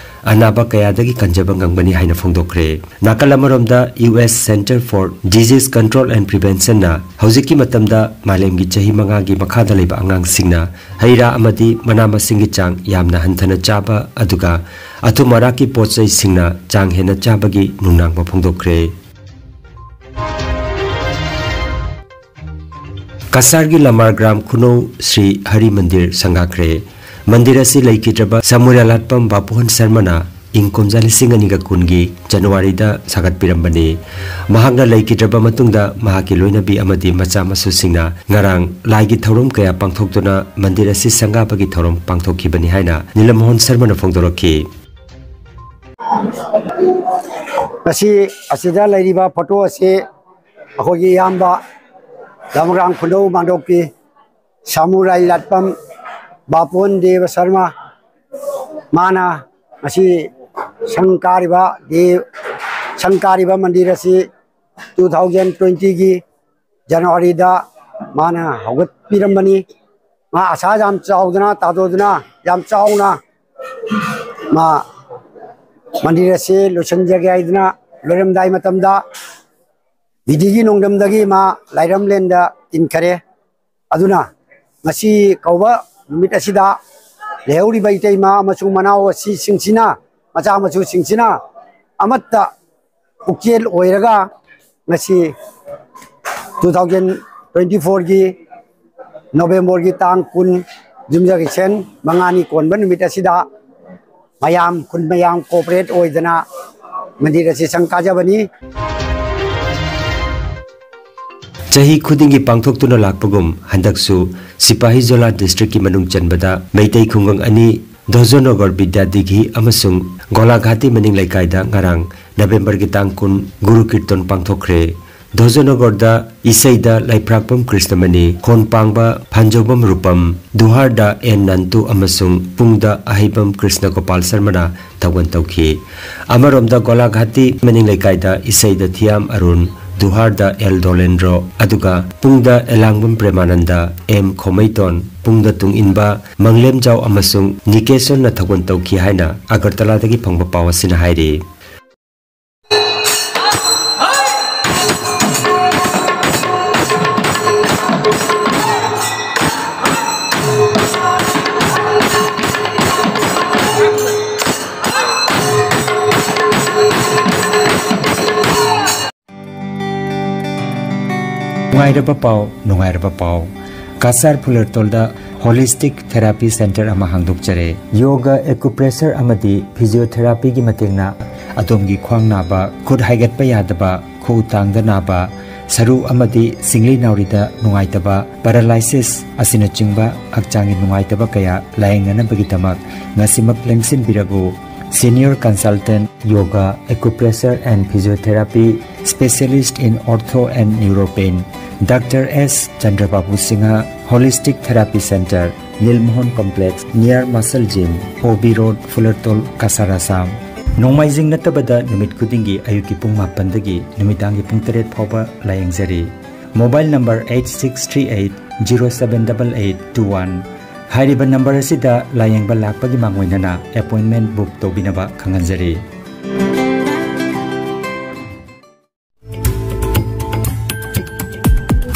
ꯑꯅꯥꯕ ꯀꯌꯥꯗꯒꯤ ꯀꯟꯖꯕ ꯉꯝꯒꯅꯤ ꯍꯥꯏꯅ ꯐꯣꯡꯗꯣꯛꯈ꯭ꯔꯦ꯫ ꯅꯥꯀꯜ ꯑꯃꯔꯣꯝꯗ, U S Center for Disease Control and Preventionꯅ ꯍꯧꯖꯤꯛꯀꯤ ꯃꯇꯝꯗ ꯃꯥꯂꯦꯝꯒꯤ ꯆꯍꯤ ꯃꯉꯥꯒꯤ ꯃꯈꯥꯗ ꯂꯩꯕ ꯑꯉꯥꯡꯁꯤꯡꯅ ꯍꯩ ꯔꯥ ꯑꯃꯗꯤ ꯃꯅꯥ ꯃꯁꯤꯡꯒꯤ ꯆꯥꯡ ꯌꯥꯝꯅ ꯍꯟꯊꯅ ꯆꯥꯕ, ꯑꯗꯨꯒ ꯑꯊꯨꯝ ꯑꯔꯥꯛꯀꯤ ꯄꯣꯠ ꯆꯩꯁꯤꯡꯅ ꯆꯥꯡ ꯍꯦꯟꯅ ꯆꯥꯕꯒꯤ ꯅꯨꯡꯅꯥꯡꯕ ꯐꯣꯡꯗꯣꯛꯈ꯭ꯔꯦ꯫ ꯀꯁꯥꯔꯒꯤ ꯂꯃꯥꯔꯒ꯭ꯔꯥꯝ ꯈꯨꯅꯧ ꯁ꯭ꯔꯤ ꯍꯔꯤ ꯃꯟꯗꯤꯔ ꯁꯪꯒꯥꯈ꯭ꯔꯦ꯫ ꯃꯟꯗꯤꯔ ꯑꯁꯤ ꯂꯩꯈꯤꯗ꯭ꯔꯕ ꯁꯥꯃꯨꯔꯥ ꯂꯥꯠꯄꯝ ꯕꯥꯄꯨꯍꯟ ꯁꯔꯃꯅ ꯏꯪ ꯀꯨꯝꯖꯥ ꯂꯤꯁꯤꯡ ꯑꯅꯤꯒ ꯀꯨꯟꯒꯤ ꯖꯅꯋꯥꯔꯤꯗ ꯁꯥꯒꯠꯄꯤꯔꯝꯕꯅꯤ꯫ ꯃꯍꯥꯛꯅ ꯂꯩꯈꯤꯗ꯭ꯔꯕ ꯃꯇꯨꯡꯗ ꯃꯍꯥꯛꯀꯤ ꯂꯣꯏꯅꯕꯤ ꯑꯃꯗꯤ ꯃꯆꯥ ꯃꯁꯨꯁꯤꯡꯅ ꯉꯔꯥꯡ ꯂꯥꯏꯒꯤ ꯊꯧꯔꯝ ꯀꯌꯥ ꯄꯥꯡꯊꯣꯛꯇꯨꯅ ꯃꯟꯗꯤꯔ ꯑꯁꯤ ꯁꯪꯒꯥꯕꯒꯤ ꯊꯧꯔꯝ ꯄꯥꯡꯊꯣꯛꯈꯤꯕꯅꯤ ꯍꯥꯏꯅ ꯅꯤꯂꯝ ꯃꯣꯍꯟ ꯁꯔꯃꯅ ꯐꯣꯡꯗꯣꯔꯛꯈꯤ꯫ ꯉꯁꯤ ꯑꯁꯤꯗ ꯂꯩꯔꯤꯕ ꯐꯣꯇꯣ ꯑꯁꯤ ꯑꯩꯈꯣꯏꯒꯤ ꯏꯌꯥꯝꯕ ꯂꯝꯒ꯭ꯔꯥꯝ ꯈꯨꯅꯧ ꯃꯥꯡꯗꯣꯛꯄꯤ ꯁꯥꯃꯨꯔꯥꯏ ꯂꯥꯠꯄꯝ ꯕꯥꯄꯣꯟ ꯗꯦꯕ ꯁꯔꯃ, ꯃꯥꯅ ꯉꯁꯤ ꯁꯪ ꯀꯥꯔꯤꯕ ꯗꯦ-, ꯁꯪ ꯀꯥꯔꯤꯕ ꯃꯟꯗꯤꯔ ꯑꯁꯤ two thousand twenty ꯒꯤ ꯖꯅꯋꯥꯔꯤꯗ ꯃꯥꯅ ꯍꯧꯒꯠꯄꯤꯔꯝꯕꯅꯤ꯫ ꯃꯥ ꯑꯁꯥ ꯌꯥꯝ ꯆꯥꯎꯗꯅ ꯇꯥꯗꯣꯗꯅ ꯌꯥꯝ ꯆꯥꯎꯅ ꯃꯥ ꯃꯟꯗꯤꯔ ꯑꯁꯤ ꯂꯣꯏꯁꯤꯟꯖꯒꯦ ꯍꯥꯏꯗꯅ ꯂꯣꯏꯔꯝꯗꯥꯏ ꯃꯇꯝꯗ ꯕꯤꯙꯤꯒꯤ ꯅꯣꯡꯗꯝꯗꯒꯤ ꯃꯥ ꯂꯥꯏꯔꯝꯂꯦꯟꯗ ꯏꯟꯈꯔꯦ꯫ ꯑꯗꯨꯅ ꯉꯁꯤ ꯀꯧꯕ ꯅꯨꯃꯤꯠ ꯑꯁꯤꯗ ꯂꯩꯍꯧꯔꯤꯕ ꯏꯇꯩꯃ ꯑꯃꯁꯨꯡ ꯃꯅꯥꯎ ꯑꯁꯤꯁꯤꯡꯁꯤꯅ, ꯃꯆꯥ ꯃꯁꯨꯁꯤꯡꯁꯤꯅ ꯑꯃꯠꯇ ꯄꯨꯛꯆꯦꯜ ꯑꯣꯏꯔꯒ ꯉꯁꯤ two thousand twenty four ꯒꯤ ꯅꯣꯕꯦꯝꯕꯔꯒꯤ ꯇꯥꯡ ꯀꯨꯟ, ꯌꯨꯝꯖꯀꯩꯁꯦꯟ ꯃꯉꯥꯅꯤ ꯀꯣꯟꯕ ꯅꯨꯃꯤꯠ ꯑꯁꯤꯗ ꯃꯌꯥꯝ, ꯈꯨꯟ ꯃꯌꯥꯝ cooperate ꯑꯣꯏꯗꯅ ꯃꯟꯗꯤꯔ ꯑꯁꯤ ꯁꯪ ꯀꯥꯖꯕꯅꯤ꯫ ꯆꯍꯤ ꯈꯨꯗꯤꯡꯒꯤ ꯄꯥꯡꯊꯣꯛꯇꯨꯅ ꯂꯥꯛꯄꯒꯨꯝ, ꯍꯟꯗꯛꯁꯨ ꯁꯤꯄꯥꯍꯤꯖꯣꯂꯥ district ꯀꯤ ꯃꯅꯨꯡ ꯆꯟꯕꯗ ꯃꯩꯇꯩ ꯈꯨꯡꯒꯪ ꯑꯅꯤ, ꯙꯣꯖꯣꯅꯒꯔ ꯕꯤꯗ꯭ꯌꯥꯗꯤꯘꯤ ꯑꯃꯁꯨꯡ ꯒꯣꯂꯥꯘꯥꯇꯤ ꯃꯅꯤꯡ ꯂꯩꯀꯥꯏꯗ ꯉꯔꯥꯡ ꯅꯕꯦꯝꯕꯔꯒꯤ ꯇꯥꯡ ꯀꯨꯟ ꯒꯨꯔꯨ ꯀꯤꯔꯇꯟ ꯄꯥꯡꯊꯣꯛꯈ꯭ꯔꯦ꯫ ꯙꯣꯖꯣꯅꯒꯔꯗ ꯏꯁꯩꯗ ꯂꯩꯐ꯭ꯔꯥꯛꯄꯝ ꯀ꯭ꯔꯤꯁꯅꯃꯅꯤ, ꯈꯣꯟꯄꯥꯡꯕ ꯐꯥꯟꯖꯧꯕꯝ ꯔꯨꯄꯝ, ꯗꯨꯍꯥꯔꯗ ꯑꯦꯟ ꯅꯟꯇꯨ ꯑꯃꯁꯨꯡ ꯄꯨꯡꯗ ꯑꯍꯩꯕꯝ ꯀ꯭ꯔꯤꯁꯅ ꯒꯣꯄꯥꯜ ꯁꯔꯃꯅ ꯊꯧꯒꯜ ꯇꯧꯈꯤ꯫ ꯑꯃꯔꯣꯝꯗ ꯒꯣꯂꯥꯘꯥꯇꯤ ꯃꯅꯤꯡ ꯂꯩꯀꯥꯏꯗ ꯏꯁꯩꯗ ꯊꯤꯌꯥꯝ ꯑꯔꯨꯟ, ꯗꯨꯍꯥꯔꯗ ꯑꯦꯜ ꯗꯣꯂꯦꯟꯗ꯭ꯔꯣ, ꯑꯗꯨꯒ ꯄꯨꯡꯗ ꯑꯦꯂꯥꯡꯕꯝ ꯄ꯭ꯔꯦꯃꯥꯅꯟꯗ, ꯑꯦꯝ ꯈꯣꯃꯩꯇꯣꯟ, ꯄꯨꯡꯗ ꯇꯨꯡ ꯏꯟꯕ ꯃꯪꯂꯦꯝꯖꯥꯎ ꯑꯃꯁꯨꯡ ꯅꯤꯀꯦꯁꯟꯅ ꯊꯧꯒꯜ ꯇꯧꯈꯤ ꯍꯥꯏꯅ ꯑꯒꯔꯇꯂꯥꯗꯒꯤ ꯐꯪꯕ ꯄꯥꯎ ꯑꯁꯤꯅ ꯍꯥꯏꯔꯤ꯫ ꯅꯨꯡꯉꯥꯏꯔꯕ ꯄꯥꯎ, ꯅꯨꯡꯉꯥꯏꯔꯕ ꯄꯥꯎ꯫ ꯀꯁꯥꯔ ꯐꯨꯂꯔꯇꯣꯜꯗ Holistic Therapy Center ꯑꯃ ꯍꯥꯡꯗꯣꯛꯆꯔꯦ꯫ ꯌꯣꯒ, acupressure ꯑꯃꯗꯤ physiotherapyꯒꯤ ꯃꯇꯦꯡꯅ ꯑꯗꯣꯝꯒꯤ ꯈ꯭ꯋꯥꯡ ꯅꯥꯕ, ꯈꯨꯠ ꯍꯥꯏꯒꯠꯄ ꯌꯥꯗꯕ, ꯈꯨꯎ ꯇꯥꯡꯗ ꯅꯥꯕ, ꯁꯔꯨ ꯑꯃꯗꯤ ꯁꯤꯡꯂꯤ ꯅꯥꯎꯔꯤꯗ ꯅꯨꯡꯉꯥꯏꯇꯕ, paralysis ꯑꯁꯤꯅꯆꯤꯡꯕ ꯍꯛꯆꯥꯡꯒꯤ ꯅꯨꯡꯉꯥꯏꯇꯕ ꯀꯌꯥ ꯂꯥꯌꯦꯡꯅꯅꯕꯒꯤꯗꯃꯛ ꯉꯁꯤꯃꯛ ꯂꯦꯡꯁꯤꯟꯕꯤꯔꯛꯎ꯫ Senior Consultant Yoga, Acupressure and Physiotherapy, Specialist in Ortho and Neuropain, Doctor S Chandrababu Singha, Holistic Therapy Center, Nilmohan Complex, near Muscle Gym, O B Road, Fulertol, Kasar, Assam꯫ ꯅꯣꯡꯃꯥꯏꯖꯤꯡ ꯅꯠꯇꯕꯗ ꯅꯨꯃꯤꯠ ꯈꯨꯗꯤꯡꯒꯤ ꯑꯌꯨꯛꯀꯤ ꯄꯨꯡ ꯃꯥꯄꯟꯗꯒꯤ ꯅꯨꯃꯤꯗꯥꯡꯒꯤ ꯄꯨꯡ ꯇꯔꯦꯠ ꯐꯥꯎꯕ ꯂꯥꯌꯦꯡꯖꯔꯤ꯫ Mobile number eight six three eight zero seven double eight two one꯫ ꯍꯥꯏꯔꯤꯕ ꯅꯝꯕꯔ ꯑꯁꯤꯗ ꯂꯥꯌꯦꯡꯕ ꯂꯥꯛꯄꯒꯤ ꯃꯥꯡꯑꯣꯏꯅꯅ appointment book ꯇꯧꯕꯤꯅꯕ ꯈꯪꯍꯟꯖꯔꯤ꯫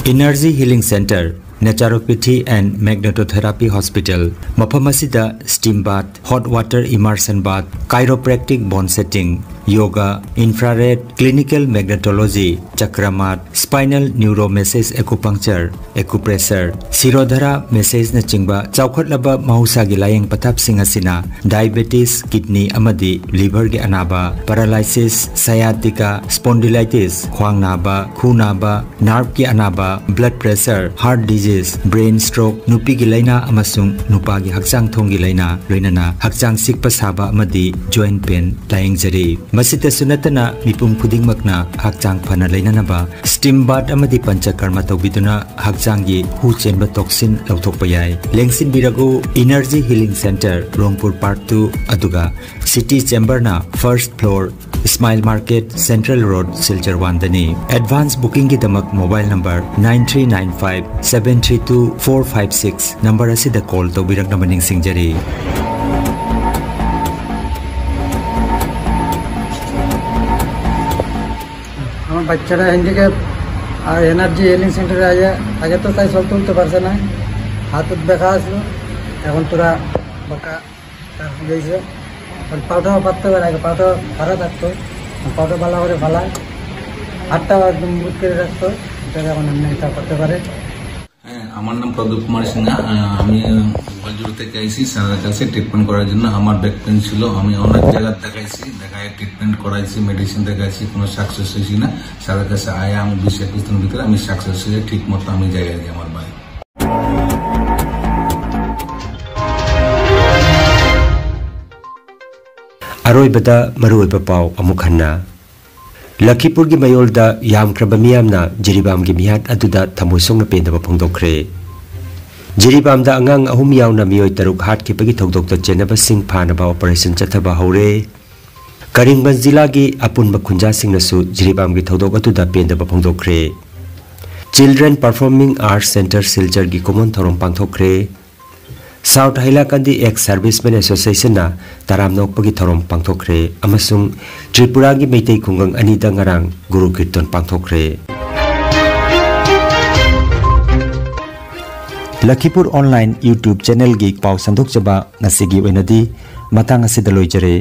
Energy Healing Center, Naturopathy and Magnetotherapy Hospital, ꯃꯐꯝ ꯑꯁꯤꯗ steam bath, hot water immersion bath, chiropractic bone setting, yoga, infrared, clinical magnetology, chakra mat, spinal neuromassage acupuncture, acupressure, Shirodhara massage ꯅꯆꯤꯡꯕ ꯆꯥꯎꯈꯠꯂꯕ ꯃꯍꯧꯁꯥꯒꯤ ꯂꯥꯌꯦꯡ ꯄꯊꯥꯞꯁꯤꯡ ꯑꯁꯤꯅ diabetes, kidney ꯑꯃꯗꯤ liver ꯒꯤ ꯑꯅꯥꯕ, paralysis, sciatica, spondylitis, ꯈ꯭ꯋꯥꯡ ꯅꯥꯕ, ꯈꯨ ꯅꯥꯕ, nerve ꯀꯤ ꯑꯅꯥꯕ, blood pressure, heart disease, brain stroke, ꯅꯨꯄꯤꯒꯤ ꯂꯥꯏꯅꯥ ꯑꯃꯁꯨꯡ ꯅꯨꯄꯥꯒꯤ ꯍꯛꯆꯥꯡ ꯊꯣꯡꯒꯤ ꯂꯥꯏꯅꯥ, ꯂꯣꯏꯅꯅ ꯍꯛꯆꯥꯡ ꯆꯤꯛꯄ ꯁꯥꯕ ꯑꯃꯗꯤ joint pain ꯂꯥꯌꯦꯡꯖꯔꯤ꯫ ꯃꯁꯤꯗꯁꯨ ꯅꯠꯇꯅ ꯃꯤꯄꯨꯝ ꯈꯨꯗꯤꯡꯃꯛꯅ ꯍꯛꯆꯥꯡ ꯐꯅ ꯂꯩꯅꯅꯕ steam bath ꯑꯃꯗꯤ ꯄꯟꯆꯀꯔꯃ ꯇꯧꯕꯤꯗꯨꯅ ꯍꯛꯆꯥꯡꯒꯤ ꯍꯨ ꯆꯦꯟꯕ toxin ꯂꯧꯊꯣꯛꯄ ꯌꯥꯏ꯫ ꯂꯦꯡꯁꯤꯟꯕꯤꯔꯛꯎ Energy Healing Center, ꯔꯣꯡꯄꯨꯔ Park two, ꯑꯗꯨꯒ City Chamberꯅ first floor, Smile Market, Central Road, Silchar one ꯗꯅꯤ꯫ Advance bookingꯒꯤꯗꯃꯛ mobile number nine three nine five seven three two four five six number ꯑꯁꯤꯗ call ꯇꯧꯕꯤꯔꯛꯅꯕ ꯅꯤꯡꯁꯤꯡꯖꯔꯤ꯫ আমার বাচ্চাটা হ্যান্ডিক্যাপ, আর energy healing সেন্টারে আগে, আগে তো তাই চলতে উঠতে পারছে না, হাতত ব্যথা আসলো, এখন তোরা বাঁকা। তার হয়ে গেছে। আর পাউটা পাততে পারে, আগে পাউটা খারাপ থাকতো, পাউটা ভালো করে ফালায়, হাতটা একদম বুট করে রাখতো, এটা এখন এমনি এটা করতে পারে। হ্যাঁ, আমার নাম প্রদীপ কুমার সিনহা। আহ, আমি গোয়ালজুড়ি থেকে আইছি স্যারের কাছে ট্রিটমেন্ট করার জন্য। আমার ব্যাক পেন ছিল, আমি অনেক জায়গা দেখাইছি, দেখায় ট্রিটমেন্ট করাইছি, মেডিসিন দেখাইছি, কোনো সাকসেস হয়েছি না। স্যারের কাছে আয়া আমি বিশ একুশ দিনের ভিতরে আমি সাকসেস হয়ে ঠিক মতো আমি যাই আর কি আমার বাড়ি। ꯑꯔꯣꯏꯕꯗ ꯃꯔꯨꯑꯣꯏꯕ ꯄꯥꯎ ꯑꯃꯨꯛ ꯍꯟꯅ꯫ ꯂꯈꯤꯄꯨꯔꯒꯤ ꯃꯌꯣꯜꯗ ꯌꯥꯝꯈ꯭ꯔꯕ ꯃꯤꯌꯥꯝꯅ ꯖꯤꯔꯤꯕꯥꯝꯒꯤ ꯃꯤꯍꯥꯠ ꯑꯗꯨꯗ ꯊꯃꯣꯏ ꯁꯣꯛꯅ ꯄꯦꯟꯗꯕ ꯐꯣꯡꯗꯣꯛꯈ꯭ꯔꯦ꯫ ꯖꯤꯔꯤꯕꯥꯝꯗ ꯑꯉꯥꯡ ꯑꯍꯨꯝ ꯌꯥꯎꯅ ꯃꯤꯑꯣꯏ ꯇꯔꯨꯛ ꯍꯥꯠꯈꯤꯕꯒꯤ ꯊꯧꯗꯣꯛꯇ ꯆꯦꯟꯅꯕꯁꯤꯡ ꯐꯥꯅꯕ ꯑꯣꯄꯔꯦꯁꯟ ꯆꯠꯊꯕ ꯍꯧꯔꯦ꯫ ꯀꯔꯤꯝꯒꯟꯖ ꯖꯤꯂꯥꯒꯤ ꯑꯄꯨꯟꯕ ꯈꯨꯟꯖꯥꯁꯤꯡꯅꯁꯨ ꯖꯤꯔꯤꯕꯥꯝꯒꯤ ꯊꯧꯗꯣꯛ ꯑꯗꯨꯗ ꯄꯦꯟꯗꯕ ꯐꯣꯡꯗꯣꯛꯈ꯭ꯔꯦ꯫ Children Performing Arts Centre ꯁꯤꯜꯆꯔꯒꯤ ꯀꯨꯝꯑꯣꯟ ꯊꯧꯔꯝ ꯄꯥꯡꯊꯣꯛꯈ꯭ꯔꯦ꯫ South Hailakandi Ex Servicemen Associationꯅ ꯇꯔꯥꯝ ꯅꯣꯛꯄꯒꯤ ꯊꯧꯔꯝ ꯄꯥꯡꯊꯣꯛꯈ꯭ꯔꯦ ꯑꯃꯁꯨꯡ ꯇ꯭ꯔꯤꯄꯨꯔꯥꯒꯤ ꯃꯩꯇꯩ ꯈꯨꯡꯒꯪ ꯑꯅꯤꯗ ꯉꯔꯥꯡ ꯒꯨꯔꯨ ꯀꯤꯔꯇꯟ ꯄꯥꯡꯊꯣꯛꯈ꯭ꯔꯦ꯫ ꯂꯈꯤꯄꯨꯔ ꯑꯣꯟꯂꯥꯏꯟ YouTube ꯆꯦꯅꯦꯜꯒꯤ ꯄꯥꯎ ꯁꯟꯗꯣꯛꯆꯕ ꯉꯁꯤꯒꯤ ꯑꯣꯏꯅꯗꯤ ꯃꯇꯥꯡ ꯑꯁꯤꯗ ꯂꯣꯏꯖꯔꯦ꯫